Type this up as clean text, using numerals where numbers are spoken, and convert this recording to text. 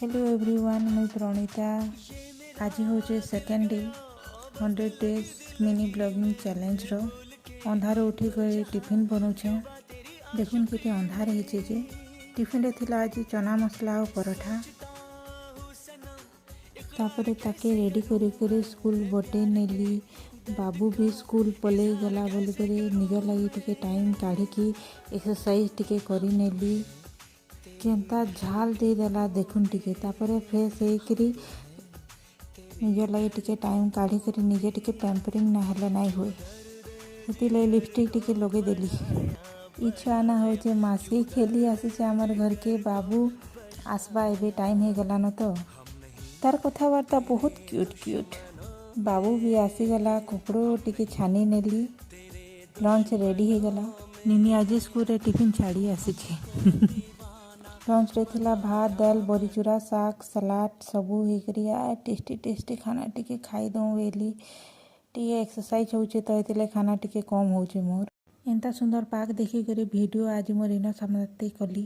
Hello everyone, ମୁଇଁ ପ୍ରଣିତା। ଆଜି ହେଉଛି second day 100 days mini vlogging ଚ୍ୟାଲେଞ୍ଜର। ଅନ୍ଧାର ଉଠିକରି ଟିଫିନ୍ ବନଉଛେଁ। ଦେଖୁନ୍, କେତେ ଅନ୍ଧାର ହେଇଛେ ଯେ। ଟିଫିନ୍ରେ ଥିଲା ଆଜି ଚନା ମସଲା ଆଉ ପରଠା। ତାପରେ ତାକେ ରେଡ଼ି କରି କରି ସ୍କୁଲ ବଟେଇ ନେଲି। ବାବୁ ବି ସ୍କୁଲ ପଲେଇ ଗଲା ବୋଲିକରି ନିଜର ଲାଗି ଟିକେ ଟାଇମ୍ କାଢ଼ିକି ଏକ୍ସରସାଇଜ୍ ଟିକେ କରିନେଲି। କେନ୍ତା ଝାଲ ଦେଇଦେଲା, ଦେଖୁନ୍ ଟିକେ। ତାପରେ ଫ୍ରେଶ୍ ହେଇକରି ନିଜର ଲାଗି ଟିକେ ଟାଇମ୍ କାଢ଼ିକରି ନିଜେ ଟିକେ ପ୍ୟାମ୍ପରିଂ ନା ହେଲେ ନାଇଁ ହୁଏ। ସେଥିଲାଗି ଲିପଷ୍ଟିକ୍ ଟିକେ ଲଗେଇଦେଲି। ଇ ଛୁଆ ନା ହଉଛେ ମାସି, ଖେଲି ଆସିଛେ ଆମର ଘରକେ। ବାବୁ ଆସବା ଏବେ ଟାଇମ୍ ହେଇଗଲାନ ତ। ତାର କଥାବାର୍ତ୍ତା ବହୁତ କ୍ୟୁଟ୍ କ୍ୟୁଟ୍। ବାବୁ ବି ଆସିଗଲା। କୁକୁଡ଼ ଟିକେ ଛାନି ନେଲି। ଲଞ୍ଚ ରେଡ଼ି ହେଇଗଲା। ନିନି ଆଜି ସ୍କୁଲରେ ଟିଫିନ୍ ଛାଡ଼ି ଆସିଛି। ଲଞ୍ଚରେ ଥିଲା ଭାତ, ଦାଲ, ବରିଚୁରା, ଶାଗ, ସାଲାଡ଼ ସବୁ ହେଇକରି। ଆ ଟେଷ୍ଟି ଟେଷ୍ଟି ଖାନା ଟିକେ ଖାଇଦଉଁ ବେଲି। ଟିକେ ଏକ୍ସରସାଇଜ୍ ହଉଛେ ତ, ହେଥିଲାଗି ଖାନା ଟିକେ କମ୍ ହଉଛେ ମୋର୍। ଏନ୍ତା ସୁନ୍ଦର ପାଗ ଦେଖିକରି ଭିଡ଼ିଓ ଆଜି ମୋର ଇନ ସମାପ୍ତି କଲି।